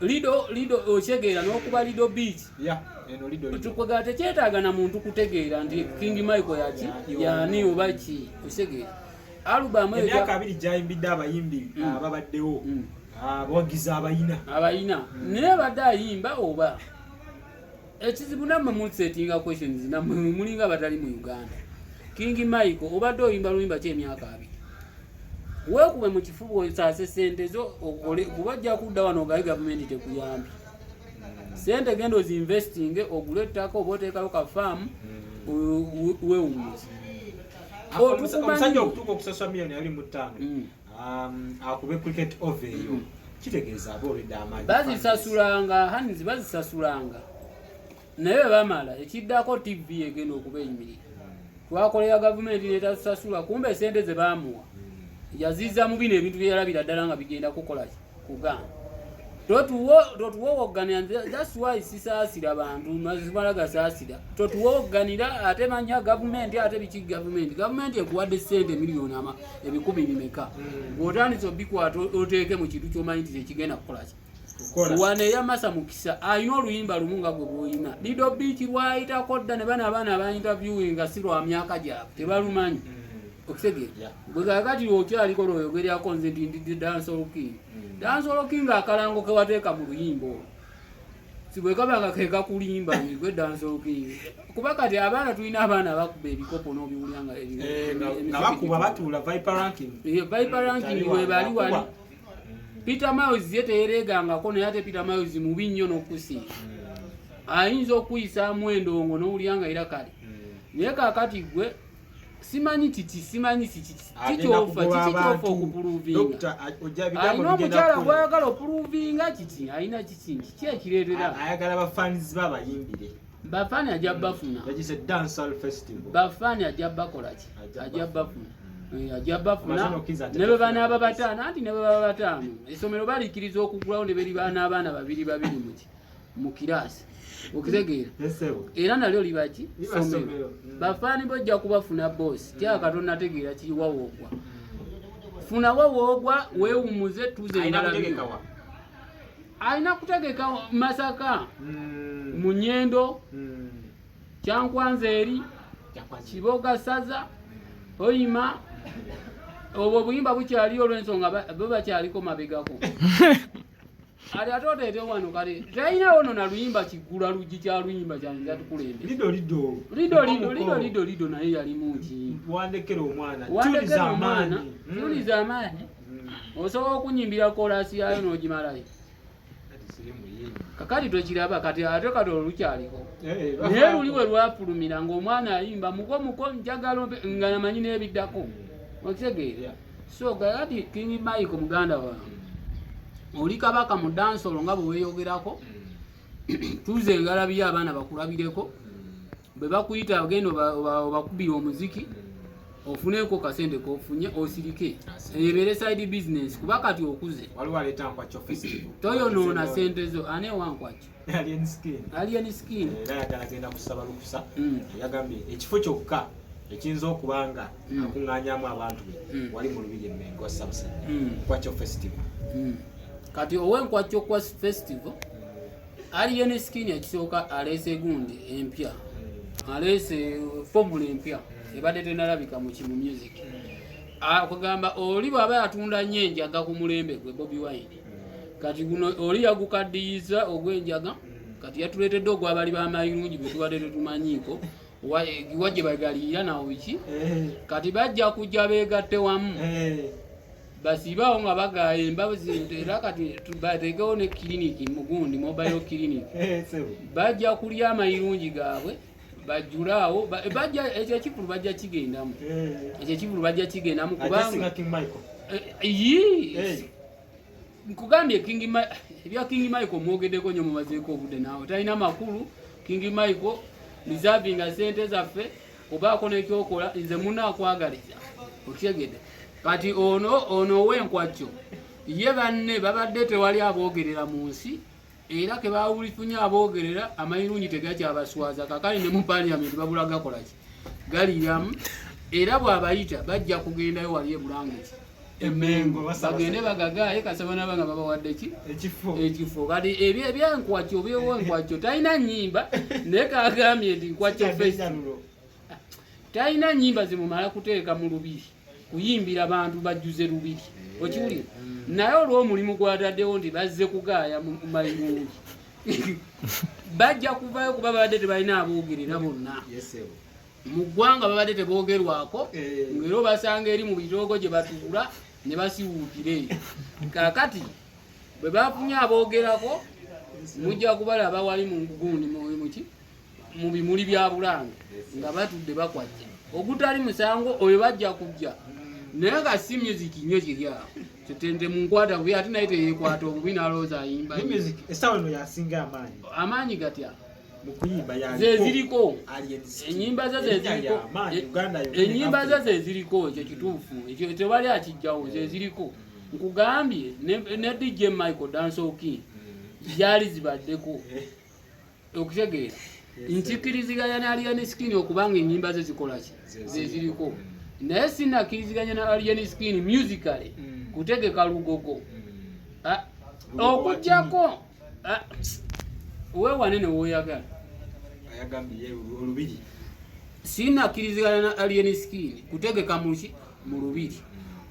A: Lido Lido, okyegeera n'okuba Lido Beach.
B: Yeah, eno Lido Lido.
A: Tukwegala tekyetaaga na muntu kutegeera nti King Michael yaki, yaani oba ki. Okitegeera? Album eyo
B: Emyaka 20 gyayimbidde abayimbi ababaddewo, abawagizi abayina.
A: Abayina, naye abadde ayimba oba ekizibu nammwe musetinga questions, nammwe mulinga abatali mu Uganda. King Michael, obadde oyimba luyimba ki emyaka 20? Weekube mu kifuba, osaase sente zo okole, kuba ojja kudda wano ogaye gavumenti tekuyambye. Sente genda ozinvestinge, ogule ettaka oba oteekayo ka faamu, weewummuze.
B: Omusajja okutuuka okusasula miliyoni 25 akube Cricket Oval eyo, kitegeeza aba olwedde amaanyi.
A: Bazisasulanga Hans, bazisasulanga, naye bwe bamala ekiddako TV egenda okuba eyimirira. Twakolera gavumenti netasasula, kumbe esente ze baamuwa yaziza mu bino ebintu byeyalabira ddala nga bigenda kukola ki, kugaana. Totuwowogganira, that's why sisaasira bantu, mazimala gasaasira. Totuwowogganira ate manya gavumenti, ate biki gavumenti. Gavumenti ekuwadde sente miliyoni ama ebikumi bimeka, bw'otandise obikwata oteeke mu kintu ky'omanyi nti tekigenda kukolaki. Wano eyamasa mukisa alina oluyimba lumu nga gwe bwoyina Lido Beach lwayitako dda, ne bano abaana aba interviewing nga si lwa myaka gyabwe tebalumanyi. Okitegeera? Gwe kakati okyaliko lwoyogerako nze nti ndi dancehall king. Dancehall king, akalango kewateeka mu luyimba olwo si bwe kaba nga kekakulimba gwe dancehall king? Kuba kati abaana, tulina abaana abakuba ebikopo n'obiwulira nga
B: nga bakuba batuula Viper Ranking.
A: Viper Ranking webali wali. Peter Miles ye teyeregangako, naye ate Peter Miles mubi nnyo n'okusinga, ayinza okuyisaamu endongo n'owulira nga era kale. Naye kaakati gwe simanyi kiki, simanyi kiki kikyofa, kiki kyofa okuprovinga. Alina omukyala gwayagala oprovinga kiki? Alina kiki? Kiki ekireetera?
B: Ayagala bafanizi babayimbire.
A: Bafaani ajja bafuna.
B: Yagise dancehall festival.
A: Bafaani ajja bakola ki? Ajja bafuna. Ajja bafuna.
B: Amazina okkiriza nti
A: Ne bwe banaaba bataano, anti ne bwe baba bataano, essomero balikkiriza okugulawo ne beri n'abaana babiri babiri muki mu kiraasi, okitegeera?
B: Esebo.
A: Era nalyo liba ki?
B: Liba
A: somero.
B: Ssomero.
A: Bafaani bojja kubafuna, bosi tyaka katonnategeera kiwa woogwa, funa wa woogwa, weewumuze, tuze
B: Alina
A: engalabi.
B: kutegeka wa?
A: Alina kutegeka Masaka, mu Nyendo, Kyankwanzi eri Kiboga, Saza, Oyima. Obwo obuyimba bukyaliyo olw'ensonga bo bakyaliko mabegako kati ate oteete wano kale talinawo no na luyimba kiggula luggi kya luyimba kyayinza tukulembera.
B: Lido lido.
A: Lido lido lido lido lido, naye yalimu ki?
B: Wandekera omwana.
A: Wandekera
B: Tuliza
A: omwana.
B: amaanyi.
A: Tuliza amaanyi. Osobola okunyimbira chorus yayo n'ogimalayo?
B: Kati siri muyimbi.
A: Kakati tokiraba kati ate kati olukyaliko.
B: Eh,
A: naye luli bwe lwafulumira ng'omwana ayimba muko muko njagala ompe nga namanyi n'ebiddako, okitegeera? So kakati King Mike, muganda wange, oli kabaka mu dancehall nga bwe weeyogerako. Tuuza engalabi yo, abaana bakulabireko. Bwe bakuyita genda obakubira omuziki ofuneko kasente kofunye, osirike, ebeere side business, kuba kati okuze.
B: Waliwo aleeta Nkwakyo festival.
A: Toyonoona sente zo. Ane wankwakyo?
B: Alien Skin.
A: Alien Skin.
B: Era ayagala genda kusaba lukusa. Yagambye ekifo kyokka ekiyinza okuba nga akuŋŋaanyamu abantu be wali mu lubiri Emmengo wa Ssaabasajja. Nkwakyo festival.
A: Kati owenkwakyo kwa festival, Alien Skin ekisooka aleese gundi empya, aleese formula empya ebadde tenalabika mu kimu music. Kugamba oli bw'aba yatunda nnyo enjaga ku mulembe gwe Bobi Wine, kati guno oli yagukaddiyiza ogw'enjaga, kati yatuleetedde ogwabali b'amayirungi bwe tubadde tetumanyiiko wa gye bagaliira nawo biki. Kati bajja kujja beegatte wamu, basiibaawo nga bagaaya embazi, era kati bateekewo ne kiriniki mugundi, mobile clinic. Bajja kulya amayirungi gaabwe bajjulaawo, bajja ekyo ekivulu bajja kigendamu, ekyo ekivulu bajja kigendamu kubanga
B: Ajasinga King Michael.
A: Yi. Nkugambye ebya King Michael mwogeddeko nnyo, mumazeeko obudde naawe, talina makulu. King Michael reservinga sente zaffe, obaako nekyokola, nze munaakwagaliza, okitegedde? Kati ono ow'enkwakyo ye banne babadde tewali aboogerera mu nsi, era kebawulifunye aboogerera amayirungi tegakyabaswaza. Kakali ne mu parliament babula gakolaki, galiramu, era bw'abayita bajja kugendayo wali ebulangiti
B: Emmengo.
A: Bagende bagagaaye kasabana nga babawadde ki?
B: Ekifo.
A: Ekifo. Kati ebyo ebyenkwakyo, obyewenkwakyo talina nyimba, naye kagambye nti Nkwakyo festival, talina nyimba zimumala kuteeka mu lubiri kuyimbira bantu bajjuze lubiri, okiwulira? Naye olw'omulimu gwataddewo nti bazze kugaaya mu mayirungi, bajja kuvayo kuba babadde tebalina aboogerera bonna mu ggwanga, babadde teboogerwako, ng'era obasanga eri mu bitoogo gye batuula ne basiwuukira eyo. Kaakati bwe bafunye aboogerako, mujja kubalaba wali mu gundi muki mu bimuli bya Bulange nga batudde bakwajja ogutali musango oyo, bajja kujja, naye nga si music nnyo kiri awo tetente munkwata bubi, ate naye teyekwata obubi n'alowooza ayimba nnyo.
B: Music essaawa eno yasinga amaanyi.
A: Amaanyi gatya?
B: Mu kuyimba.
A: Ze ziriko.
B: Alien Skin.
A: Enyimba ze ze
B: Erinnya
A: ziriko.
B: ly'amaanyi, Uganda yonna.
A: Enyimba ze
B: Africa.
A: ze ziriko, ekyo kituufu, ekyo tewali akijjawo, ze ziriko. Nkugambye ne DJ Michael dancehall king. Gyali zibaddeko. Okutegeera nkikiriziganya ne Alien Skin okubanga ennyimba ze zikola ki, zeziriko, naye sinakkiriziganya na Alien Skin musically kutegeka Lugogo. Ah, okuggyako ah, weewane ne wooyagala.
B: Ayagambye olubiri.
A: Sinakkiriziganya na Alien Skin kutegeka muki mu lubiri,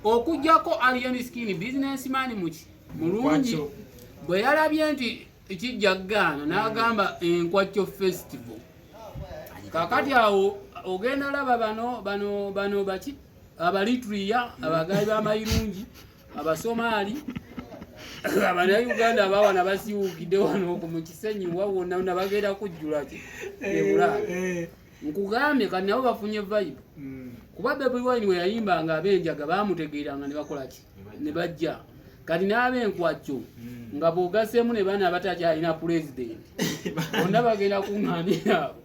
A: okuggyako Alien Skin businessman muki mulungi.
B: Nkwakyo.
A: Bwe yalabye nti kijja gaana, n'agamba Enkwakyo Festival. Kakati awo ogenda laba bano bano bano baki, Abalitria, abagayi b'amayirungi, Abasomaali, Abanauganda abawana basiwuukidde wano mu Kisenyi wa wonna wonna bagenda kujjula ki ebulaaya. Nkugambye, kati nabo bafunye vibe, kuba Bobi Wine we yayimbanga ab'enjaga bamutegeeranga ne bakola ki, ne bajja. Kati n'ab'enkwakyo nga bw'ogaseemu ne bana abatakyalina pulezidenti bonna bagenda kuŋŋaanira abo.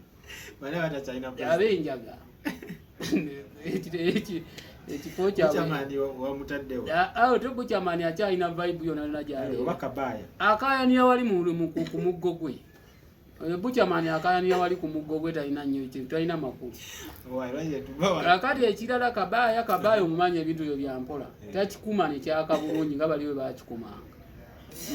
B: Bana batakyalina.
A: Ab'enjaga ekifo kyabwe.
B: Bukyamani wamutaddewo?
A: Awo te Bukyamani akyalina vibe yonna yonna gyaleera.
B: Oba Kabaaya?
A: Akayanira wali ku muggo gwe. Oyo Bukyamani akayanira wali ku muggo gwe, talina nnyo kintu, talina makulu. Kakati ekirala Kabaaya, Kabaaya omumanyi, ebintu byo byampola, takikuma nekyaka bulungi nga bali bwe bakikumanga.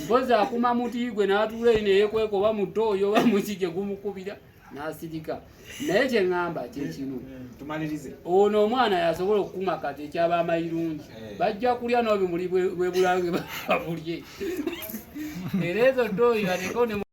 A: Mpozi akuma muti gwe n'atuula eri neyekweka oba muto oyo oba muki gye gumukubira n'asirika. Naye kyeŋŋamba kyekino.
B: Tumalirize.
A: Ono omwana yasobola okukuma kati ekyabamayirungi. Bajja kulya n'obimuli bwebulange babulye, era ezo toyi bateko ne.